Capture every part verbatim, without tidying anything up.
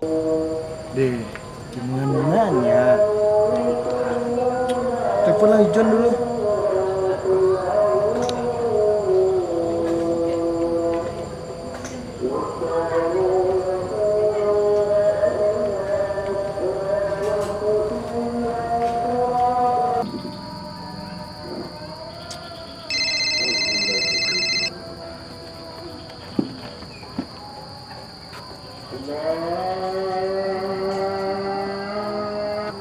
Deh, gimana ya? Telepon lah Ijon dulu.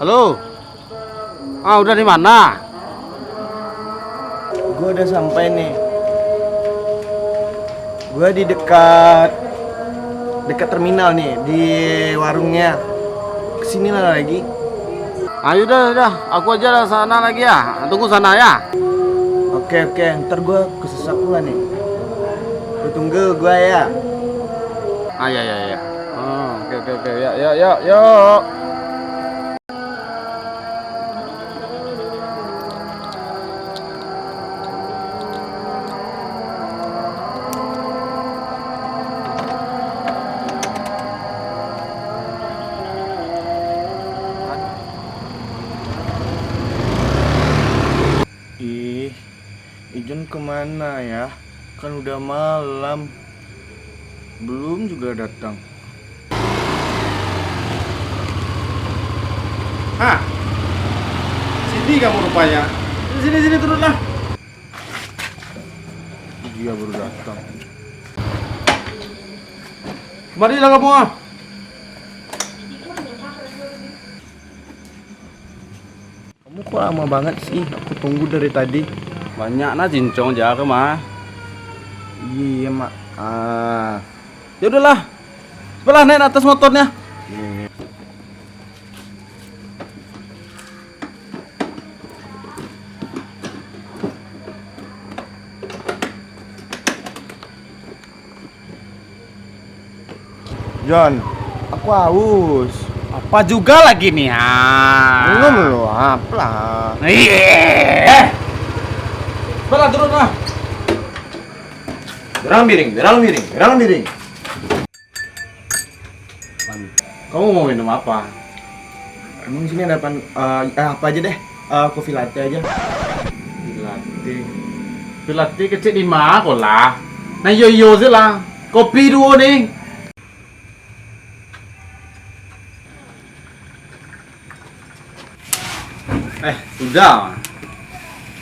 Halo. Ah, udah di mana? Gua udah sampai nih. Gua di dekat, dekat terminal nih, di warungnya. Kesini lah lagi. Ah, yaudah, yaudah. Aku aja lah sana lagi ya. Tunggu sana ya. Oke, oke. Ntar gua ke sesak pula nih. Lu tunggu gua ya. Ah, ya, ya, ya. Oh, oke, oke, oke. Ya, ya, ya, ya. Ih, Ijon kemana ya? Kan udah malam. Belum juga datang. Hah? Sini kamu rupanya. Sini, sini, turunlah. Dia baru datang. Kemarilah kamu, ah. Kamu kok lama banget sih? Aku tunggu dari tadi. Banyak nah cincong ja ke mah. Iya, Mak. Ah. Ya udahlah. Cepatlah naik atas motornya. Jon, aku haus. Apa juga lagi nih, ha? Minum lu, apalah. Iya. Eh. Bala turun lah. Berang miring, berang miring, berang miring. Kamu mau minum apa? Emang sini ada pan, eh, eh, apa aja deh? Eh, kopi latte aja. Kopi latte. Kopi latte kecil di mana kok lah? Nah, iyo iyo se lah. Kopi duo ni. Eh, udah.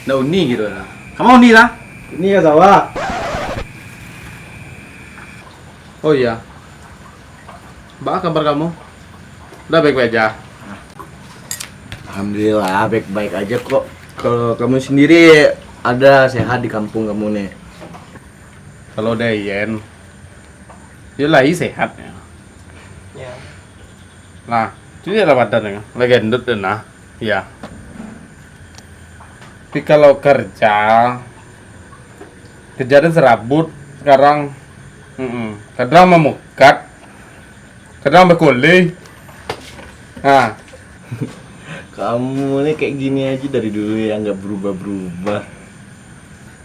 Ndak uni gitu lah. Kamu uni lah? Uni ka sawah. Oh iya. Baa kabar kamu? Udah baik-baik aja? Alhamdulillah, baik-baik aja kok. Kalau kamu sendiri ada sehat di kampung kamu nih? Kalau Dayen, yo lai sehat nyo. Ya. Nah, tu je lah badan nyo, lai gendut den nah. Ya. Tapi kalau kerja, kerja tu serabut sekarang. Mm-mm. Kadang mamukat, kadang bakoleh. Ha. Kamu ni kayak gini aja dari dulu ya, nggak berubah-berubah.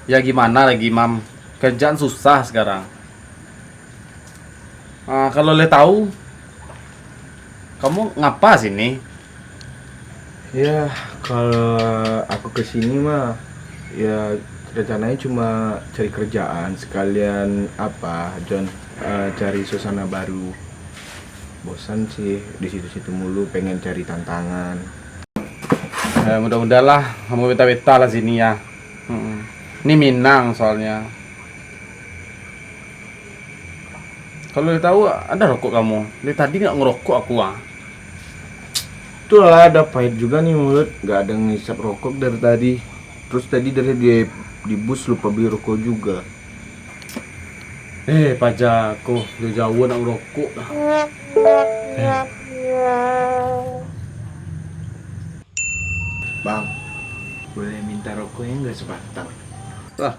Ya gimana lagi, Mam? Kerjaan susah sekarang. Ah, kalau boleh tahu, kamu ngapa sini? Ya, kalau aku ke sini mah, ya rencananya cuma cari kerjaan, sekalian apa, Jon, eh, cari suasana baru. Bosan sih di situ-situ mulu, pengen cari tantangan. Eh, mudah-mudahan lah, kamu betah-betah lah sini ya. Mm-mm. Ini Minang soalnya. Kalau boleh tahu, ada rokok kamu? Dari tadi nggak ngerokok aku, ah. Itulah, ada pahit juga nih mulut, nggak ada ngisap rokok dari tadi. Terus tadi dari di, di bus lupa beli rokok juga. Eh, paja ko, jauh-jauh nak ngerokok lah. Eh. Bang, boleh minta rokoknya nggak sebatang? Lah,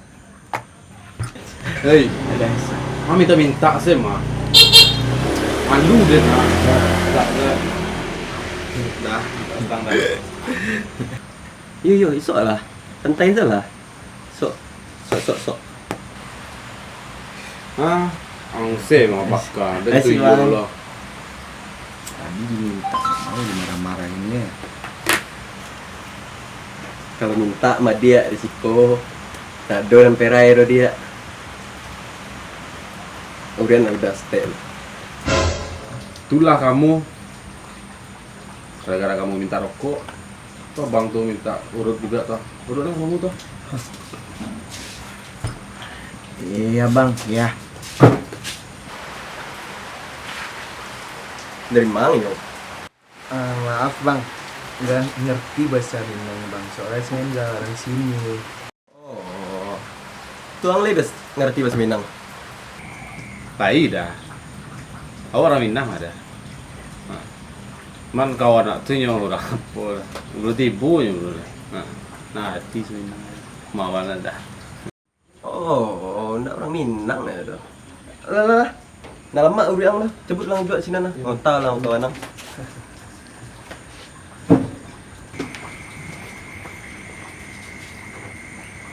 hei, ma minta-minta se mah. Malu den, ah. Dah, dah. Dah, datang dah. Yo, yo, isuak lah. Santai se lah. Sok, sok, sok, sok. Hah? Ang se mah baka. Den tuyok lah. Dimintak samo dimarah-marahinnyo. Kalau mintak mah diak di siko, tak ado nan perai doh diak. Urian lah udah step. Itulah kamu, gara-gara kamu minta rokok, tu abang tu minta urut juga tu. Urut dong kamu tu. Iya, Bang. Iya. Dari mana, Yong? Ah, maaf, Bang. Nggak ngerti bahasa Minang, Bang. Soalnya saya nggak orang sini. Oh. Tuang lai bas-, ngarati baso Minang? Lai dah. Awak urang Minang ado. Ha. Man kawan nak tu nyo urang apo? Urang Tibo nyo urang. Ha. Nah, ati Minang. Mawan dah. Oh, ndak urang Minang nyo tu. Lah, lah, lah. Nah, lamak urang tu. Cabut lah duduak sinan lah. Ngonta lah kawan ang.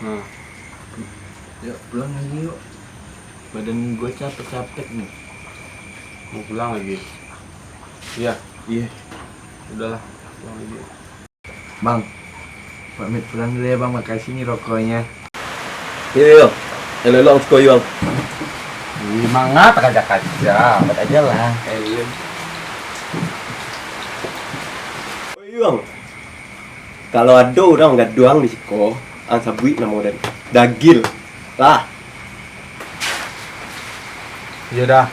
Nah. Yuk, pulang lagi yuk. Badan gue capek-capek nih. Mau pulang lagi? Iya. Iya. Udahlah, pulang lagi. Bang, pamit pulang dulu ya, Bang. Makasih nih rokoknya. Iyo, iyo. Elok-elok suko, Yuang. Ih, manga takaja-kaja. Buat aja lah. Eh, iyo. Oi, Yuang. Kalau ado urang gaduang di siko, ang sabuik namo den. Dagil. Lah. Iyo dah.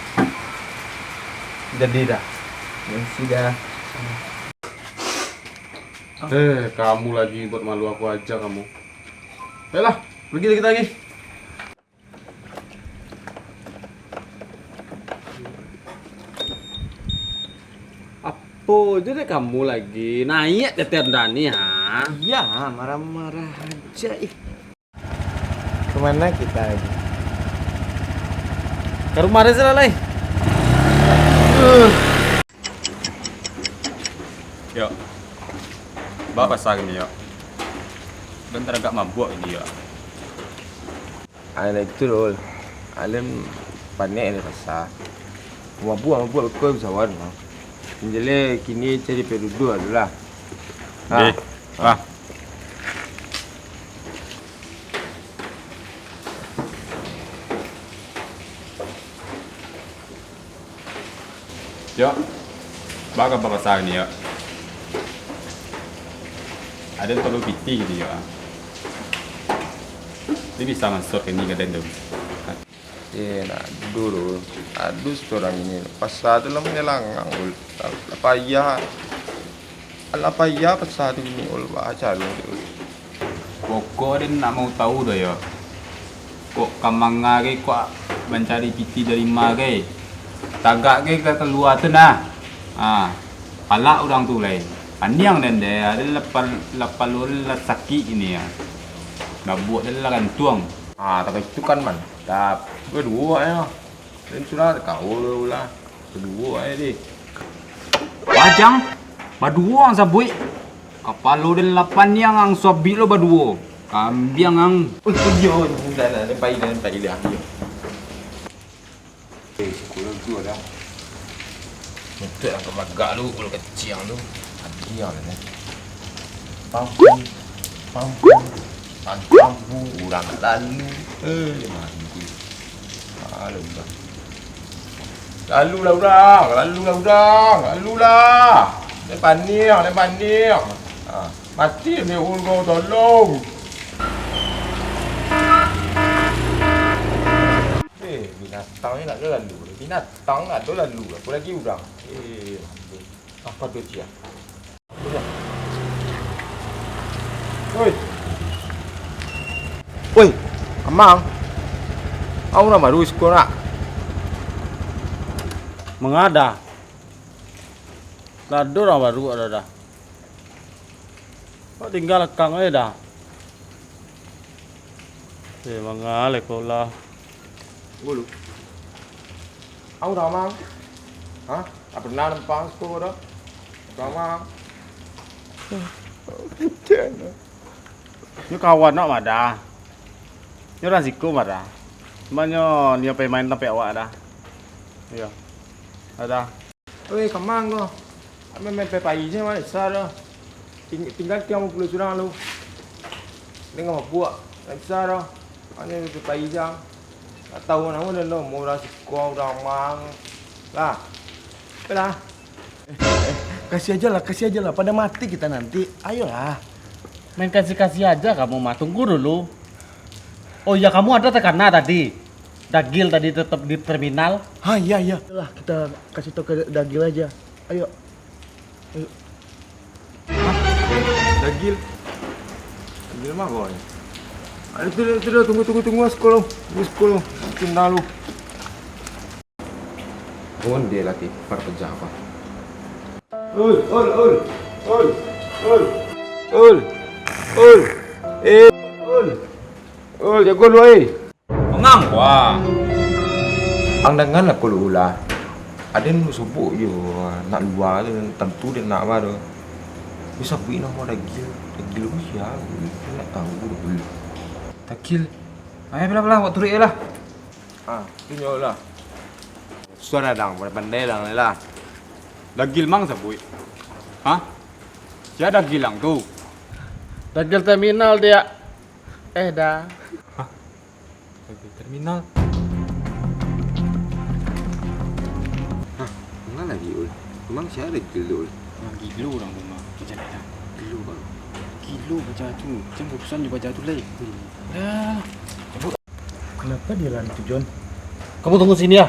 Jadi dah. Makasih dah. Eh, kamu lagi buat malu aku aja kamu. Ayolah, pergi lagi kita lagi. Apo je dek kamu lagi? Naiak tete anda ni, ha? Iya, marah-marah aja, ih. Kemana kita lagi? Ka rumah Reza lah, lai. Yok. Ba pasal kini, Yok. Bentar agak mabuak ini, Yok. Alah itu, Dul. Alun panek di pasar. Mabuak-mabuak beko di pesawat, mah. Injelah kini cari paduduak dulu lah. Ha. Deh. Ha. Yok, baa kaba pasal ni, Yok? Aden paralu pitih gitu, Yok, ah. Ni bisa masuak ini ka den tu. Eh, nak dulu. Aduh, situ urang ini. Pasar tu lah manyalangang, ul. Lah payah. Lah payah pasar tu kini, ul. Baca dulu, ul. Pokok den nak mau tahu doh, yo. Kok ka manga gai, kok mancari pitih dari ma gai. Tagak gai ka kalua tu nah. Ha, palak urang tu lai. Paniang den deh, aden lah pal-, lah palu lah sakik ini, yo. Babuak den lah gantuang. Ah, tapi itu kan mantap. Baduo, yo. Den sudah kaul lah. Baduo aja deh. Bajang, baduo ang sabuik. Kapalo den lah paniang ang sabuik lo baduo. Kambiang ang. Oh, iyo, iyo, dah, dah, den pai, den pai, dah, iyo. Eh, sikolah tu ada. Untuk yang kebagak tu, kalau kecil tu. Hati yang ni. Pam, pam, pam, pam, pam, pam, urang nak lalu. Eh, mandi. Lalu lah. Lalu lah urang, lalu lah urang, lalu lah. Lai paniang, lai paniang. Ha, mati ni urang, tolong. Eh, binatang ni nak lalu. Binatang nak lalu. Apa lagi urang? Eh, apa tu dia? Oi. Oi, Amang. Au urang baru siko nak? Manga dah. Lah ado urang baru ado dah. Kok tingga lakang aja dah. Eh, manga lai ko lah. Ngulu. Au dah, Mang. Hah? Tak pernah nampak ko dah. Dah, Mang. Nyo kawan awak mah dah. Nyo urang siko mah dah. Cuma nyo, nyo pai main tampek awak dah. Iyo. Dah. Oi, ka ma ko? Main-main pai-pai se mah, bisa doh. Ting-, tingga tiang bapulo surang lu. Dengan mabuak, ndak bisa doh. Mano pai-pai se. Ndak tahu namo dan doh, murah siko, urang mang. Lah. Ayolah. Eh, eh, kasih aja lah, kasih aja lah. Pada mati kita nanti. Ayolah. Main kasih-kasih aja kamu mah. Tunggu dulu. Oh iya, kamu ada takana tadi? Dagil tadi tetap di terminal? Ha, iya, iya. Lah, kita kasih tau ka Dagil aja. Ayo. Ayo. Hah? Dagil? Dagil mah kau ni? Ayo, tu, tu, tu, tunggu, tunggu, tunggu, sekolah. Tunggu sekolah. Cinta lu. Onde lah tipar pejabat. Ul, ul, ul. Ul, ul. Ul. Ul. Eh, ul. Ul, jago lu, eh. Mangang, wah. Ang dangan lah kalau ulah. Aden subuh jo nak lua tu, tantu den nak ba tu. Bisa bui namo Dagil. Dagil tu sia? Nak tahu dulu. Dagil. Ayo, belah, belah, awak turuik je lah. Ah, tu nyo lah. Sudah dang, pandai dang lah. Dagil mang sabuik. Hah? Sia Dagil ang tu? Dagil terminal dia. Eh, dah. Hah? Dagil terminal? Hah? Manga lagi, Ul? Emang sia Dagil tu, Ul? Yang gilo urang rumah. Macam mana? Gilo, Bang. Gilo baca tu. Macam urusan je baca tu, lai. Dah. Kenapa dia lari tu, Jon? Kamu tunggu sini, ya.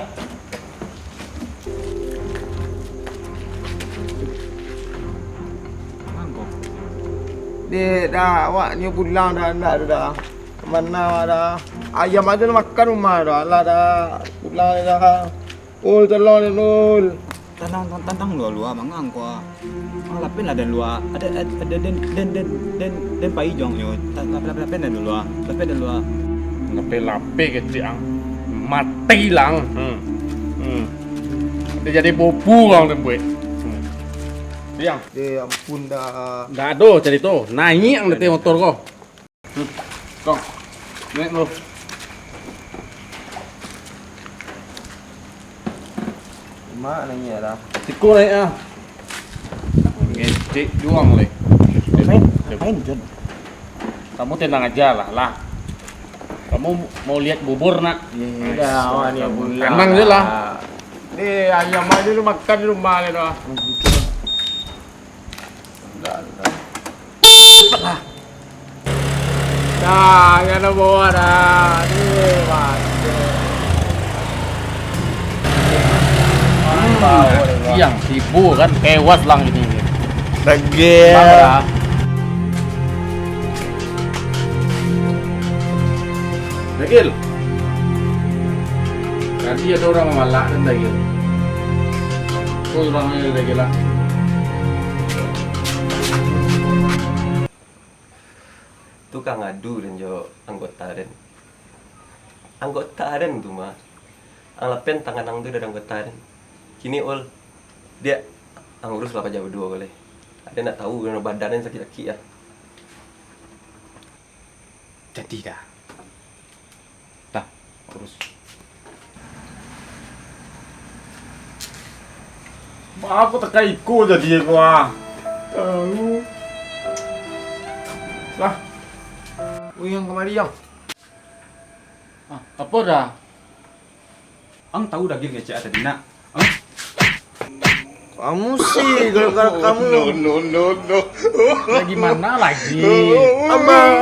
Dek, dah, awak nyo pulang dah, ndak ado dah. Mana dah? Ayam aja makan rumah dah, alah dah. Pulang dah. Ul, tolong, Ul. Tanang, tan-, tantang lua-lua, mangang kua. Ah, lapen lah den lua. Ada, ada, ada den, den, den, den, den pai jong nyo. Ta-, lapen, lapen, lapen den lua. Lapen den lua. Lapen, lapen kecik ang. Mati lang. Hmm. Hmm. Dia jadi bobu ang den buek. Hmm. Diang. Eh, ampun dah. Ndak ado carito. Naiak ang dari motor ko. Hmm. Kong. Naik lu. Mak naiak dah. Siko naiak ah. Ngecek juang leh. Ngapain? Ngapain, Jon? Kamu tenang aja lah, lah. Kamu mau lihat bubur nak? Iya, awak ni bubur. Tenang je lah. Ni ayam aja lu makan di rumah ni dah. Cepatlah. Dah, jangan nak bawa dah. Ni, mati. Hmm, siang tibo kan, kewas lang ini. Dagil. Bang, dah. Dagil. Tadi ada orang mamalak kan, Dagil. Kau orang ni, Dagil, lah. Tu ka ngadu den jo anggota den. Anggota den tu mah. Ang lapen tangan ang tu dari anggota den. Kini, Ul, diak, ang urus lah paja baduo ko lai. Ade nak tahu, badan den sakik-sakik ah. Jadi dah. Dah, urus. Baa kok takai iko jadi ko ah? Tahu. Lah. Ui, yang kamari, yang. Ah, apo dah? Ang tahu Dagil ngecek tadi nak? Ang? Kamu sih, gara-gara kamu. No, no, no, no. Ya, gimana lagi? Abang.